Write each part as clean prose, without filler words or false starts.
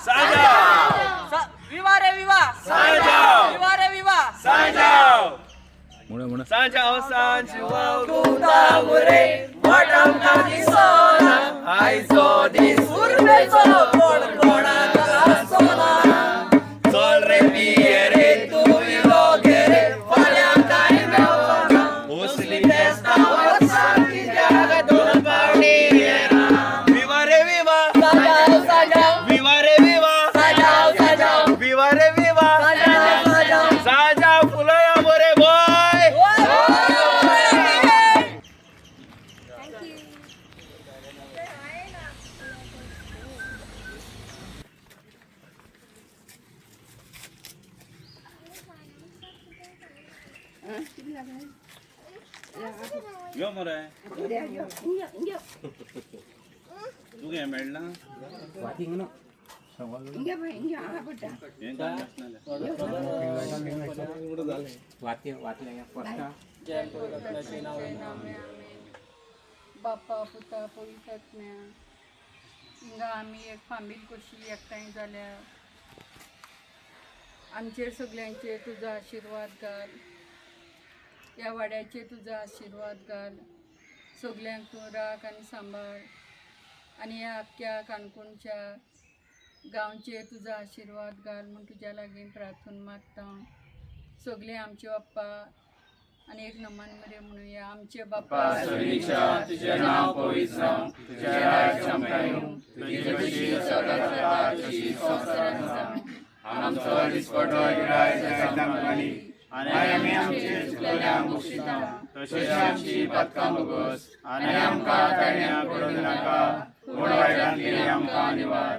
साजाव विवा रे विवा साजाव विवा रे विवा साजाव म्हणा साजाव साजाव गुदावरे वाटामकां दिसना आयचो दीस उर्बेचो कोण कोणाक आसना चल रे पिये रे तूं इलो गे रे फाल्यां कांय मेवना उसली फेस्तां वर्सां कित्याक दोन पावटी येना विवा रे विवा साजाव साजाव विवा रे विवा साजाव साजाव विवा रे विवा साजाव साजाव साजाव फुलया मोरे boy यो मरे तुका हें मेळना हें काय नासलें. बाप्पा पुता पवित्र आत्म्या हिंगा आमी एक फामील कशी एकठांय जाल्या आमचेर सगल्यांचेर तुजो आशिर्वाद घाल ह्या वाड्याचेर तुजो आशिर्वाद घाल सगल्यांक तूं राख आनी सांबाळ आनी ह्या आख्ख्या काणकोणच्या गांवचेर तुजो आशिर्वाद घाल म्हूण तुज्या लागीं प्रार्थना मागता सगळे आमचे बाप्पा आनी एक नमन मरे म्हणुया आमचे बाप्पा तुझें नांव पवित्र जावं तुजें राज्य आमकां येवं तुजी कशी स्वर्गात जाता तशी संवसारांत जावं आमचो दिसपटो गिरायक आमकां दी आनी आमी आमचे चुकलेल्यांक बक्षिता तशीच आमची पातकां भोगोस आनी आमकां ताण्या पडूं नाका पूण वायटांतली आमकां निवार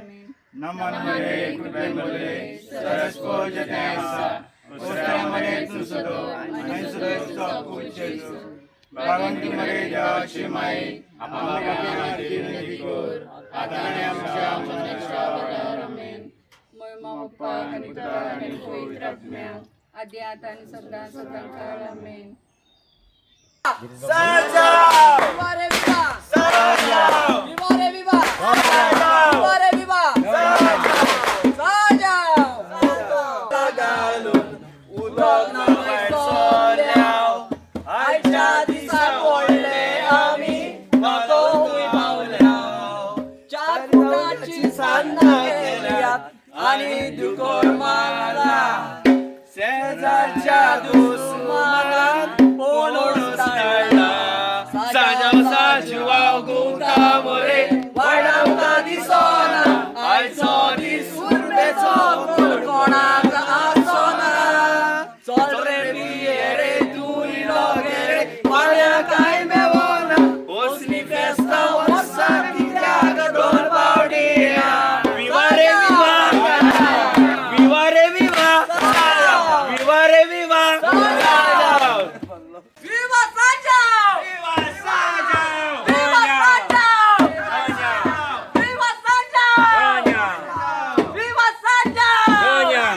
नमन मरे कृपे मरे सरस्वो जतें आसा उस्त्रा मरे तूं सदो आनी सदो पूत जेजू भगवंती मरे देवाची माई आमकां खातीर विनंती कर आतां आनी आमच्या मरणाच्या वेळार आमेन. महिमा बाप्पा आनी पुता आनी पवित्र आत्म्या आदी आता आनी सदां सदां काळ आमेन. साजाव विवा रे विवा साजाव विवा रे विवा विवा रे विवा साजाव घालून उदक ना भायर सरल्याव आयच्या दिसा पडले आमी म्हाका खंय पावल्याव चार फुटाची सान्नां केल्यात आनी दुकोर मारला शेजारच्या दुस्मानान पळोवन धाडला साजाव साजवाव गुंता मोरे वाडावता दिसना आयचो दीस उर्बेचो कोण कोणाक आसना चल रे पिये रे तूं इलो गे रे फाल्यां कांय मेवना असली फेस्तां वर्सां कित्याक दोन पावटी विवा रे विवा विवा रे विवा विवा रे विवा विवा साजाव विवा साजाव विवा साजाव विवा साजाव विवा साजाव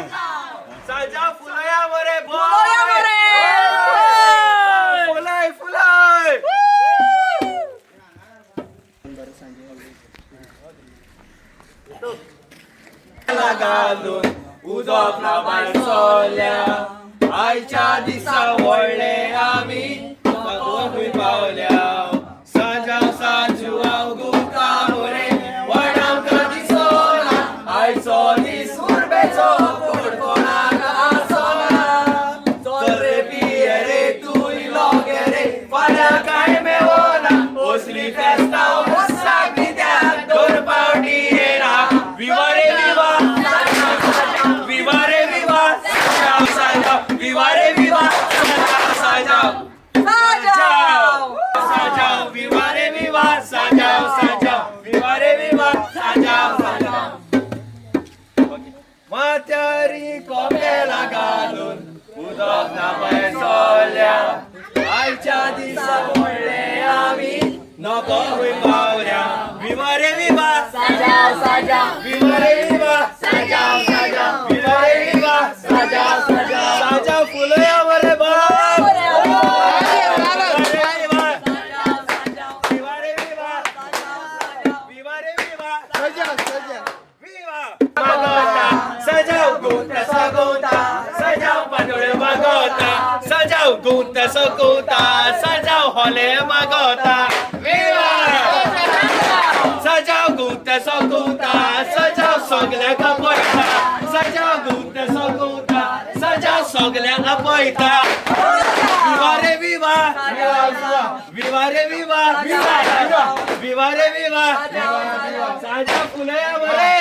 साजाव फुलया मरे फुलोया मरे! फुलय फुलय घालून उदक ना भायर सरल्या आयच्या दिसा व्हडले आमी खंय पावल्या साजाव साजुवाव गुता मोरे व्हड आमकां दिसना आयचो दीस उर्बेचो कोण कोणाक आसना चल रे पिये रे तूं इलो गे रे फाल्यां कांय मेवना असली फेस्तां वर्सां कित्याक दोन पावटी येना विवा रे विवा विवा रे विवा साजाव साजाव विवा रे विवा साजाव साजाव साजाव साजाव विवा रे विवा साजाव साजाव विवा रे विवा साजाव साजाव माथ्यारी कोपेला घालून उदक ना भायर सरल्या आयच्या दिसा पडले आमी नको खंय पावल्या विवा रे विवा साजाव साजाव विवा रे विवा साजाव साजाव विवा रे विवा साजाव साजाव साजाव फुलया मरे बाप विवा रे विवा विवा रे विवा विवा रे विवा गुंत सोकुता सजाव होले मागोता सजाव गुंत सोकुता सजाव सगल्यांक आपयता सजाव गुंत सोकुता सजाव सगल्यांक आपयता विवा रे विवा विवा रे विवा विवा रे विवा साजा फुलया मरे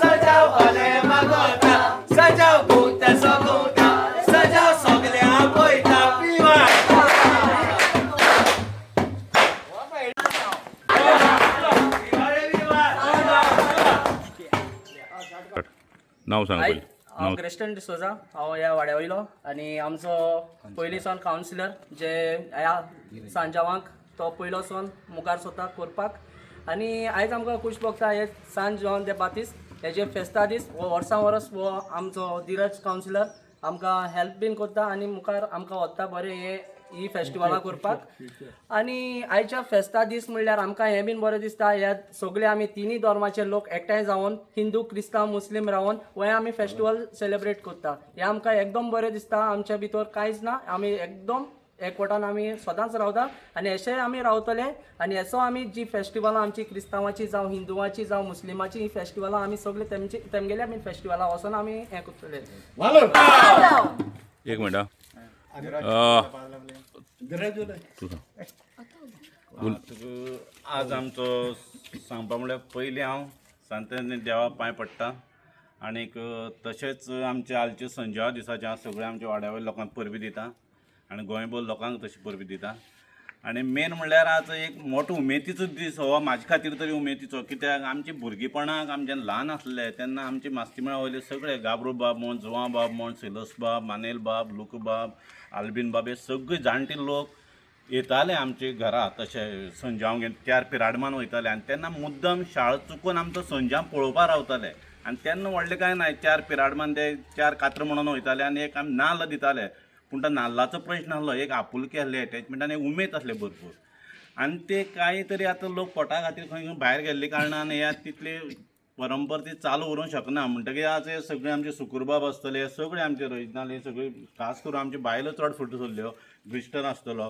सजाव होले मागोता सजाव गुंत सोकुता सजाव सगल्यांक आपयता विवा विवा रे विवा. नाव सांग हाय, पयलीं. हांव नाव. क्रिस्टन डिसोजा. हांव ह्या वाड्या वयलो आनी आमचो पयलीं सावन कावन्सिलर जे ह्या सांजावांक तो पयलो सावन मुखार सोदता करपाक आनी आयज आमकां खूश भोगता हे सांत जॉन दे बातीस्त हेजे फेस्ता दीस हो वर्सां वर्स हो आमचो धीरज कावन्सिलर आमकां हेल्प बीन करता आनी मुखार आमकां वता बरें हे ही फेस्टिवलां करपाक. आनी आयच्या फेस्ता दीस म्हणल्यार आमकां हें बीन बरें दिसता, ह्या सगळे आमी तिनूय धर्माचे लोक एकठांय जावन हिंदू क्रिस्तांव मुस्लीम रावन हें आमी फेस्टिवल सेलेब्रेट करता. हें आमकां एकदम बरें दिसता. आमच्या भितर कांयच ना, आमी एकदम एकवटान आमी सदांच रावता आनी अशें आमी रावतले. आनी हेचो आमी जी फेस्टिवलां आमची क्रिस्तांवाची जावं हिंदुवाची जावं मुस्लिमाची ही फेस्टिवलां आमी सगळे तेमची तेमगेल्या बीन फेस्टिवलां वचोन आमी हें करतले. एक मिनट हा. तूं सांग. तुका आज आमचो सांगपा म्हणल्यार पयलीं हांव सांत देवा पांय पडटा आनीक तशेंच आमच्या आलचे संजाव दिसाचे हांव सगळ्या आमच्या वाड्या वयल्या लोकांक परबी दिता आनी गोंयभर लोकांक तशी परबी दिता. आनी मेन म्हणल्यार आज एक मोठो उमेदीचो दीस हो म्हाजे खातीर तरी उमेदीचो, कित्याक आमचे भुरगेपणाक आमी जेन्ना ल्हान आसले तेन्ना आमचे मास्तीमेळा वयले सगळे गाब्रू बाब म्हण, जुवां बाब म्हण, सिलस बाब, मानेल बाब, लुक बाब, आल्बीन बाब हे सगळे जाणटे लोक येताले आमचे घरा तशे संजांव घेवन चार पिराडमान वयताले आनी तेन्ना मुद्दम शाळा चुकून आमचो संजांव पळोवपा रावताले. आनी तेन्ना व्हडलें कांय ना, चार पिराडमान ते चार कात्र म्हणून वयताले आनी एक आमी नाल्ल दिताले. पूण तो नाल्लाचो प्रश्न आसलो, एक आपुलकी आसली, एटॅचमेंट आनी एक उमेद आसली भरपूर. आनी ते कांय तरी आतां लोक पोटा खातीर खंय खंय भायर गेल्ले कारणान हे आतां तितली परंपरा ती चालू उरूंक शकना. म्हणटकीर आज हे सगळे आमचे सुकूरबाब आसतले, सगळे आमचे रोहितनाल हे सगळे खास करून आमच्यो बायलो चड फुडें सरल्यो, क्रिस्टन आसतलो,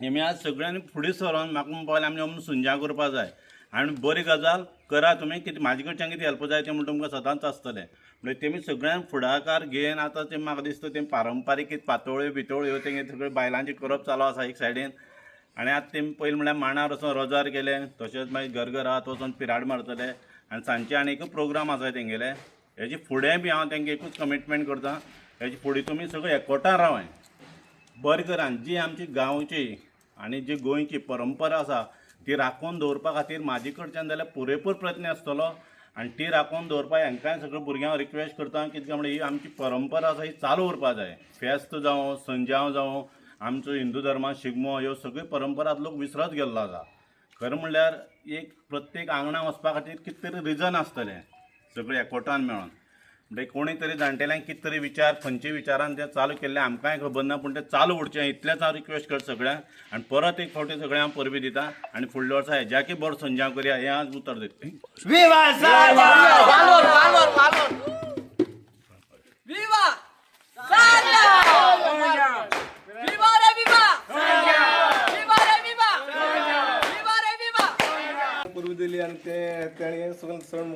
हेमी आज सगळ्यांनी फुडें सरोन म्हाका म्हणपाक लागले आमी आमी सुंजां करपा जाय आनी बरी गजाल करा तुमी, कितें म्हाजे कडच्यान कितें हेल्प जाय तें म्हण तुमकां सदांच आसतलें. म्हणजे तेमी सगळ्यांक फुडाकार घेवन आतां तें म्हाका दिसता तें पारंपारीक कितें पातोळ्यो बितोळ्यो तेंगे सगळ्यो बायलांचें करप चालू आसा एक सायडीन. आनी आतां तेमी पयलीं म्हणल्यार मांडार वचोन रोजार गेले, तशेंच मागीर घर घरांत वचोन पिराड मारतले आनी सांजचे आनी एक प्रोग्राम आसा तेंगेले. हेजे फुडें बी हांव तेंगे एकूच कमिटमेंट करता, हेजे फुडें तुमी सगळे एकवटान रावाय बरें करान जी आमची गांवची आनी जी गोंयची परंपरा आसा ती राखून दवरपा खातीर म्हाजे कडच्यान जाल्यार पुरेपूर प्रयत्न आसतलो. आनी ती राखून दवरपाक हांकांय सगळ्या भुरग्यांक रिक्वेस्ट करता, कित्याक म्हणल्यार ही आमची परंपरा आसा ही चालू उरपा जाय. फेस्त जावं, संजांव जावं, आमचो हिंदू धर्मांत शिगमो, ह्यो सगळ्यो परंपरा लोक विसरत गेल्लो आसा. खरें म्हणल्यार एक प्रत्येक आंगणां वचपा खातीर कितें तरी रिजन आसतलें सगळें एकवटान मेळोन. म्हणजे कोणी तरी जाणटेल्यांक कितें तरी विचार खंयच्या विचारान ते चालू केल्ले आमकांय खबर ना, पूण ते चालू उरचें इतलेंच हांव रिक्वेस्ट करता सगळ्यांक. आनी परत एक फावटी सगळ्यांक हांव परबी दिता आनी फुडल्या वर्सा हेज्याकय बरो संजांव करया हें आज उतर दिता. विवा साजाव. विवा सांजाव! विवा रे विवा! विवा रे विवा! विवा रे विवा! परबी दिली आनी ते तेणें सगळें सण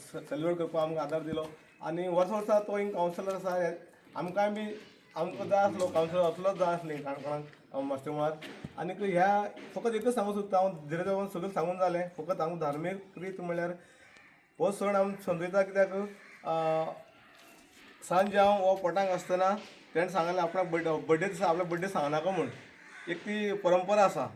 सेलिब्रेट करपाक आमकां आदार दिलो. आनी वर्सा वर्सा तो हिंग कावन्सिलर आसा, आमकांय बी आमकां जाय आसलो कावन्सिलर असलोच जाय आसली काणकोणाक मास्टेमळार. आनीक ह्या फकत एकच सांगूंक सोदता हांव, धीरज बाबान सगळें सांगून जालें. फकत आमकां धार्मीक रीत म्हणल्यार हो सण आमी समजयता, कित्याक सांजांव हो पोटांक आसतना तेणें सांगलें आपणाक बड्डे दिसा आपल्या बड्डे सांगनाका म्हूण, एक ती परंपरा आसा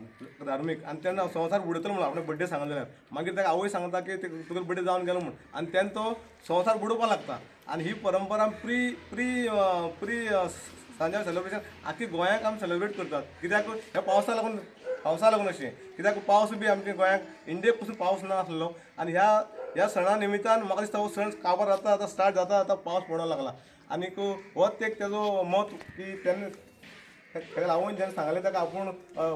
धार्मीक. आनी तेन्ना संवसार बुडयतलो म्हणून आपणे बड्डे सांगले जाल्यार मागीर ताका आवय सांगता की तुगेलो बड्डे जावन गेलो म्हूण, आनी तेन्ना तो संवसार बुडोवपाक लागता. आनी ही परंपरा pre pre pre Sanjao celebration आख्खी गोंयाक आमी सेलिब्रेट करतात, कित्याक ह्या पावसा लागून, पावसा लागून अशें कित्याक पावस बी आमच्या गोंयाक इंडियेक पसून पावस ना आसलो. आनी ह्या ह्या सणा निमित्तान म्हाका दिसता हो सण काबार जाता आतां स्टार्ट जाता आतां पावस पडोंक लागला. आनीक होच एक तेजो मत की तेन्ना ताका आवयन जेन्ना सांगलें ताका आपूण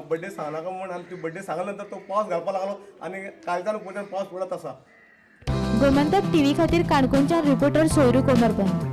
बड्डे सांगनाका म्हूण, आनी ती बड्डे सांगले नंतर तो पावस घालपाक लागलो आनी कालच्यान पयल्यान पावस पडत आसा. गोमंतक टीव्ही खातीर काणकोणच्यान रिपोर्टर सोयरू कोमरपंत.